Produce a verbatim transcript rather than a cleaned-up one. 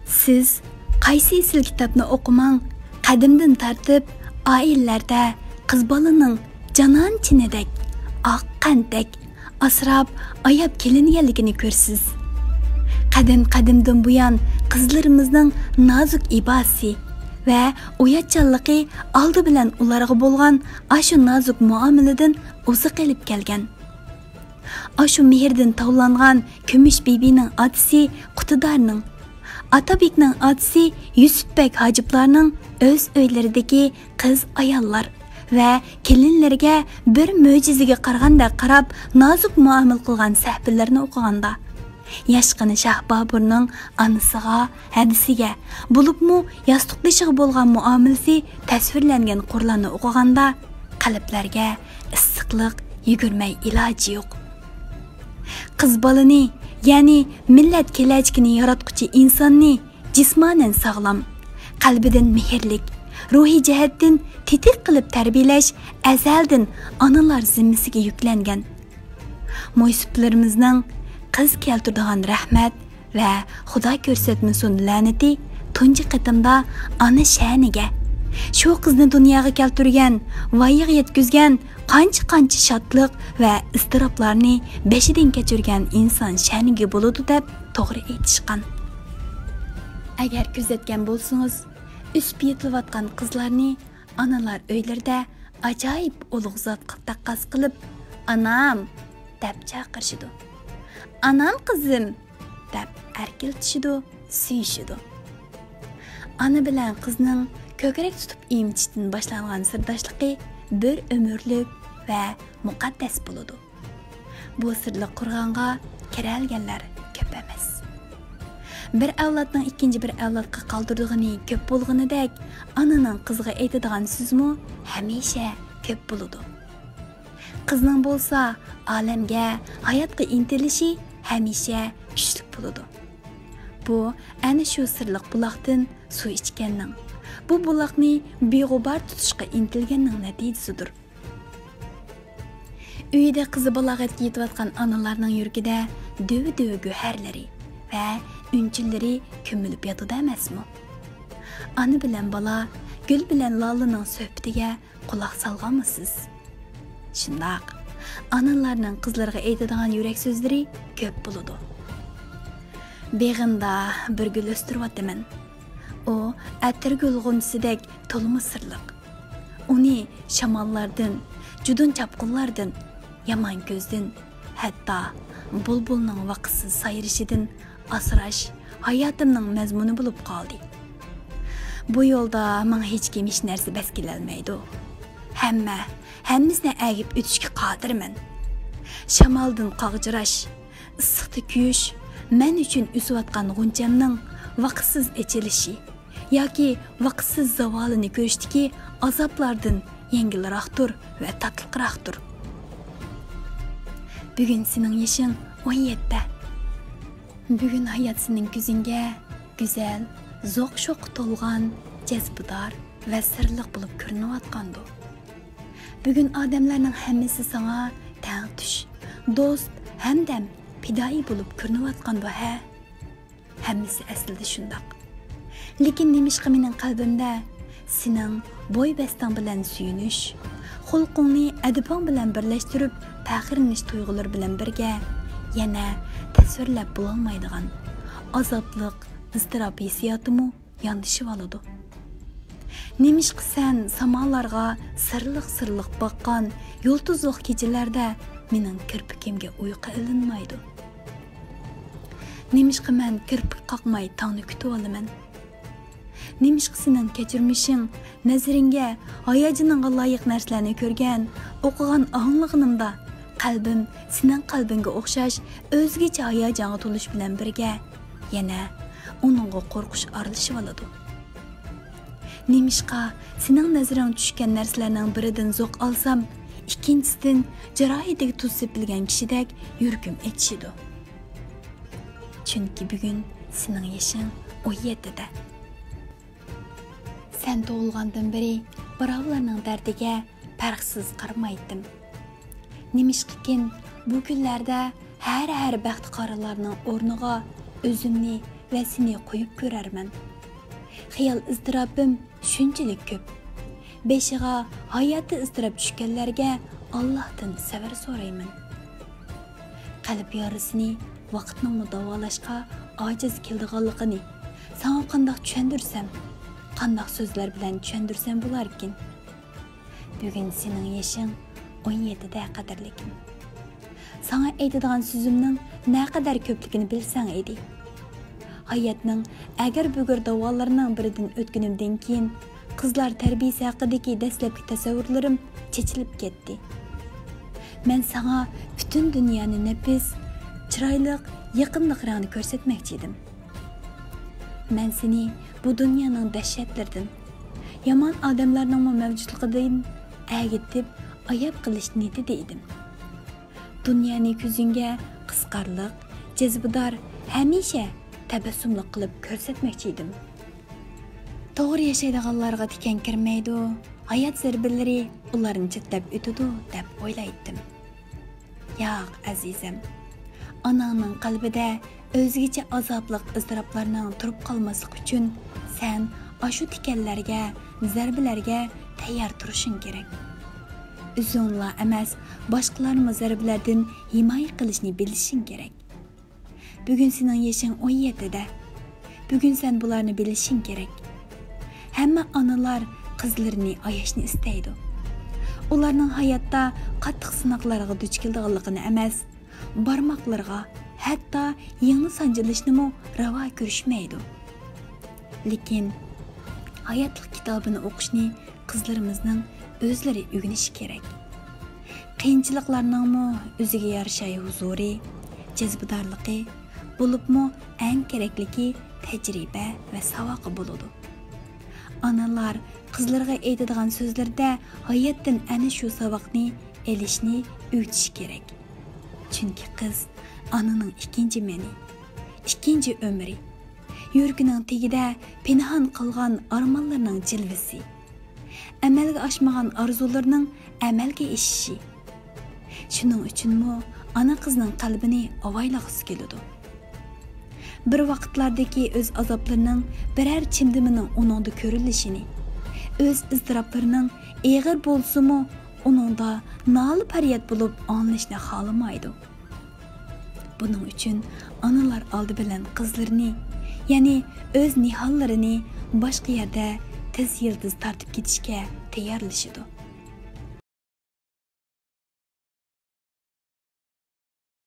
سىز قايسى ئېسىل كىتابنى ئوقۇماڭ، قەدىمدىن تارتىپ ئائىلىلەردە قىز بالىنىڭ جانان چىنىدەك، ئاق قەنتتەك ئاسراپ، ئاياپ كېلىنگەنلىكىنى كۆرىسىز. قەدىم-قەدىمدىن بۇيان قىزلىرىمىزنىڭ نازۇك ئىباسى ۋە ئۇياتچانلىقى ئالدى بىلەن ئۇلارغا بولغان ئاشۇ نازۇك مۇئامىلىدىن ئوزۇق ئېلىپ كەلگەن. ئاشۇ مېھىردىن تاۋلانغان كۈمۈش بىبىنىڭ ئاتىسى قۇتىدارنىڭ، ئاتابېكنىڭ ئاتىسى يۈسۈپبەگ ھاجىپلارنىڭ ئۆز ئۆيلىرىدىكى قىز-ئاياللار ۋە كېلىنلىرىگە بىر مۆجىزىگە قارىغاندەك قاراپ، نازۇك مۇئامىلە قىلغان سەھىپىلىرىنى ئوقۇغاندا، ياشقىنا شاھ بابۇرنىڭ ئانىسىغا، ھەدىسىگە، بولۇپمۇ ياستۇقدىشىغا بولغان مۇئامىلىسى تەسۋىرلەنگەن قۇرلارنى ئوقۇغاندا، قەلبلەرگە ئىسسىقلىق يۈگۈرمەي ئىلاجى يوق. قىز بالىنى، يەنى مىللەت كېلەچىكىنى ياراتقۇچى ئىنساننى جىسمانەن ساغلام، قەلبىدىن مېھىرلىك، روھىي جەھەتتىن تېتىك قىلىپ تەربىيەلەش ئەزەلدىن ئانىلار زىممىسىگە يۈكلەنگەن. مويسىپلىرىمىزنىڭ قىز كەلتۈرىدىغان رەھمەت ۋە خۇدا كۆرسەتمىسۇن لەنىتى تۇنجى قېتىمدا ئانا شەنىگە، شۇ قىزنى دۇنياغا كەلتۈرگەن، ۋايىغا يەتكۈزگەن، قانچە-قانچە شادلىق ۋە ئىزتىراپلارنى بېشىدىن كەچۈرگەن ئىنسان شەنىگە بولىدۇ دەپ توغرا ئېيتىشقان. ئەگەر كۆزەتكەن بولسىڭىز، ئۆسۈپ يېتىلىۋاتقان قىزلارنى ئانىلار ئۆيلىرىدە ئاجايىپ ئۇلۇغ زاتقا تەققاس قىلىپ، «ئانام!» دەپ چاقىرىشىدۇ. «ئانام قىزىم!» دەپ ئەركىلىتىشىدۇ، سۆيۈشىدۇ. ئانا بىلەن قىزنىڭ كۆكرەك تۇتۇپ ئېمىتىشتىن باشلانغان سىرداشلىقى بىر ئۆمۈرلۈك ۋە مۇقەددەس بولىدۇ. بۇ سىرلىق قورغانغا كىرەلىگەنلەر كۆپ ئەمەس. بىر ئەۋلادنىڭ ئىككىنچى بىر ئەۋلادقا قالدۇرىدىغىنى كۆپ بولغىنىدەك، ئانىنىڭ قىزىغا ئېيتىدىغان سۆزىمۇ ھەمىشە كۆپ بولىدۇ. قىزنىڭ بولسا ئالەمگە، ھاياتقا ئىنتىلىشى ھەمىشە كۈچلۈك بولىدۇ. بۇ ئەنە شۇ سىرلىق بۇلاقتىن سۇ ئىچكەننىڭ، بۇ بۇلاقنى بىغۇبار تۇتۇشقا ئىنتىلگەننىڭ نەتىجىسىدۇر. ئۆيىدە قىزى بالاغەتكە يېتىۋاتقان ئانىلارنىڭ يۈرىكىدە دۆۋە-دۆۋە گۆھەرلىرى ۋە ئۈنچىلىرى كۆمۈلۈپ ياتىدۇ ئەمەسمۇ؟ ئانا بىلەن بالا، گۈل بىلەن لالىنىڭ سۆھبىتىگە قۇلاق سالغانمۇسىز؟ شۇنداق، ئانىلارنىڭ قىزلىرىغا ئېيتىدىغان يۈرەك سۆزلىرى كۆپ بولىدۇ. بېغىمدا بىر گۈل ئۆستۈرۈۋاتىمەن. ئۇ ئەتىرگۈل غۇنچىسىدەك تولىمۇ سىرلىق. ئۇنى شاماللاردىن، جۇدۇن چاپقۇنلاردىن، يامان كۆزدىن، ھەتتا بۇلبۇلنىڭ ۋاقىتسىز سايرىشىدىن ئاسراش ھاياتىمنىڭ مەزمۇنى بولۇپ قالدى. بۇ يولدا ماڭا ھېچكىم ھېچ نەرسە بەس كېلەلمەيدۇ. ھەممە، ھەممىسىنى ئەگىپ ئۆتۈشكە قادىرمەن. شامالدىن قاغجىراش، ئىسسىقتا كۆيۈش مەن ئۈچۈن ئۆسۈۋاتقان غۇنچەمنىڭ ۋاقىتسىز ئېچىلىشى ياكى ۋاقىتسىز زاۋالىنى كۆرۈشتىكى ئازابلاردىن يەڭگىلراقتۇر ۋە تاتلىقراقتۇر. بۈگۈن سېنىڭ يېشىڭ ئون يەتتە. بۈگۈن ھايات سېنىڭ كۆزۈڭگە گۈزەل، زوق-شوققا تولغان، جەزبىدار ۋە سىرلىق بولۇپ كۆرۈنۈۋاتقاندۇ. بۈگۈن ئادەملەرنىڭ ھەممىسى ساڭا تەڭتۇش، دوست، ھەمدەم، پىدائىي بولۇپ كۆرۈنۈۋاتقاندۇ ھە؟ ھەممىسى ئەسلىدە شۇنداق. لېكىن نېمىشقا مېنىڭ قەلبىمدە سېنىڭ بوي بەستىڭ بىلەن سۆيۈنۈش، خۇلقۇڭنى ئەدىپىڭ بىلەن بىرلەشتۈرۈپ پەخىرلىنىش تۇيغۇلىرى بىلەن بىرگە يەنە تەسۋىرلەپ بولالمايدىغان ئازابلىق، ئىزتىراپ ھېسسىياتىمۇ ياندىشىۋالىدۇ. نېمىشقا سەن سامالارغا سىرلىق-سىرلىق باققان يۇلتۇزلۇق كېچىلەردە مېنىڭ كىرپىكىمگە ئۇيقۇ ئېلىنمايدۇ؟ نېمىشقا مەن كىرپىك قاقماي تاڭنى كۈتۈۋالىمەن؟ نېمىشقا سېنىڭ كەچۈرمىشىڭ، نەزىرىڭگە، ھاياجىنىڭغا لايىق نەرسىلەرنى كۆرگەن، ئوقۇغان، ئاڭلىغىنىمدا قەلبىم سېنىڭ قەلبىڭگە ئوخشاش ئۆزگىچە ھاياجانغا تولۇش بىلەن بىرگە، يەنە ئۇنىڭغا قورقۇش ئارىلىشىۋالىدۇ؟ نېمىشقا سېنىڭ نەزىرىڭ چۈشكەن نەرسىلەرنىڭ بىرىدىن زوق ئالسام، ئىككىنچىسىدىن جاراھىتىگە تۇز سېپىلگەن كىشىدەك يۈرىكىم ئېچىشىدۇ؟ چۈنكى بۈگۈن سېنىڭ يېشىڭ ئون يەتتىدە. سەن تۇغۇلغاندىن بېرى بىراۋلارنىڭ دەردىگە پەرقسىز قارىمايتتىم. نېمىشقىكىن، بۇ كۈنلەردە ھەر-ھەر بەختى قارىلارنىڭ ئورنىغا ئۆزۈمنى ۋە سېنى قويۇپ كۆرەرمەن. خىيال ئىزتىراپىم شۇنچىلىك كۆپ. بېشىغا ھاياتتا ئىزتىراپ چۈشكەنلەرگە ئاللاھتىن سەۋر سورايمەن. قەلب يارىسىنى ۋاقىتنىڭمۇ داۋالاشقا ئاجىز كېلىدىغانلىقىنى ساڭا قانداق چۈشەندۈرسەم، قانداق سۆزلەر بىلەن چۈشەندۈرسەم بولاركىن؟ بۈگۈن سېنىڭ يېشىڭ ئون يەتتىدە، قەدىرلىكىم. ساڭا ئېيتىدىغان سۆزۈمنىڭ نەقەدەر كۆپلۈكىنى بىلسەڭ ئىدى. ھاياتنىڭ ئەگەر-بۈگۈر داۋالىرىنىڭ بىرىدىن ئۆتكىنىمدىن كېيىن، قىزلار تەربىيىسى ھەققىدىكى دەسلەپكى تەسەۋۋۇرلىرىم چېچىلىپ كەتتى. مەن ساڭا پۈتۈن دۇنيانى نەپىس، چىرايلىق، يېقىملىق رەڭدە كۆرسەتمەكچى ئىدىم. مەن سېنى بۇ دۇنيانىڭ دەھشەتلىرىدىن، يامان ئادەملەرنىڭمۇ مەۋجۇتلۇقىدىن ئەگىتىپ، ئاياپ قېلىش نىيىتىدە ئىدىم. دۇنيانى كۆزۈڭگە قىزىقارلىق، جەزبىدار، ھەمىشە تەبەسسۇملۇق قىلىپ كۆرسەتمەكچى ئىدىم. توغرا ياشايدىغانلارغا تىكەن كىرمەيدۇ، ھايات زەربىلىرى ئۇلارنى چەتلەپ ئۆتىدۇ دەپ ئويلايتتىم. ياق، ئەزىزىم. ئاناڭنىڭ قەلبىدە ئۆزگىچە ئازابلىق ئىزتىراپلارنىڭ تۇرۇپ قالماسلىقى ئۈچۈن سەن ئاشۇ تىكەنلەرگە، زەربىلەرگە تەييار تۇرۇشۇڭ كېرەك. ئۆزۈڭلا ئەمەس، باشقىلارنىمۇ زەربىلەردىن ھىمايە قىلىشنى بىلىشىڭ كېرەك. بۈگۈن سېنىڭ يېشىڭ ئون يەتتىدە. بۈگۈن سەن بۇلارنى بىلىشىڭ كېرەك. ھەممە ئانىلار قىزلىرىنى ئاياشنى ئىستەيدۇ. ئۇلارنىڭ ھاياتتا قاتتىق سىناقلارغا دۇچ كېلىدىغانلىقىنى ئەمەس، بارماقلىرىغا ھەتتا يىڭنە سانجىلىشنىمۇ راۋا كۆرۈشمەيدۇ. لېكىن ھاياتلىق كىتابىنى ئوقۇشنى قىزلىرىمىزنىڭ ئۆزلىرى ئۆگىنىشى كېرەك. قىيىنچىلىقلارنىڭمۇ ئۆزىگە يارىشا ھۇزۇرى، جەزبىدارلىقى، بولۇپمۇ ئەڭ كېرەكلىكى تەجرىبە ۋە ساۋاقى بولىدۇ. ئانىلار قىزلىرىغا ئېيتىدىغان سۆزلىرىدە ھاياتتىن ئەنە شۇ ساۋاقنى ئېلىشنى ئۆگىتىشى كېرەك. چۈنكى قىز ئانىنىڭ ئىككىنچى مېنى، ئىككىنچى ئۆمرى، يۈرىكىنىڭ تېگىدە پىنھان قالغان ئارمانلىرىنىڭ جىلۋىسى، ئەمەلگە ئاشمىغان ئارزۇلىرىنىڭ ئەمەلگە ئېشىشى. شۇنىڭ ئۈچۈنمۇ ئانا قىزنىڭ قەلبىنى ئاۋايلاغۇسى كېلىدۇ. بىر ۋاقىتلاردىكى ئۆز ئازابلىرىنىڭ بىرەر چىمدىمىنىڭ ئۇنىڭدا كۆرۈلۈشىنى، ئۆز ئىزتىراپلىرىنىڭ ئېغىر بولسىمۇ، ئۇنىڭدا نالە-پەرياد بولۇپ ئاڭلىنىشنى خالىمايدۇ. بۇنىڭ ئۈچۈن ئانىلار ئالدى بىلەن قىزلىرىنى، يەنى ئۆز نىھاللىرىنى باشقا يەردە تېز يىلتىز تارتىپ كېتىشكە تەييارلىشىدۇ.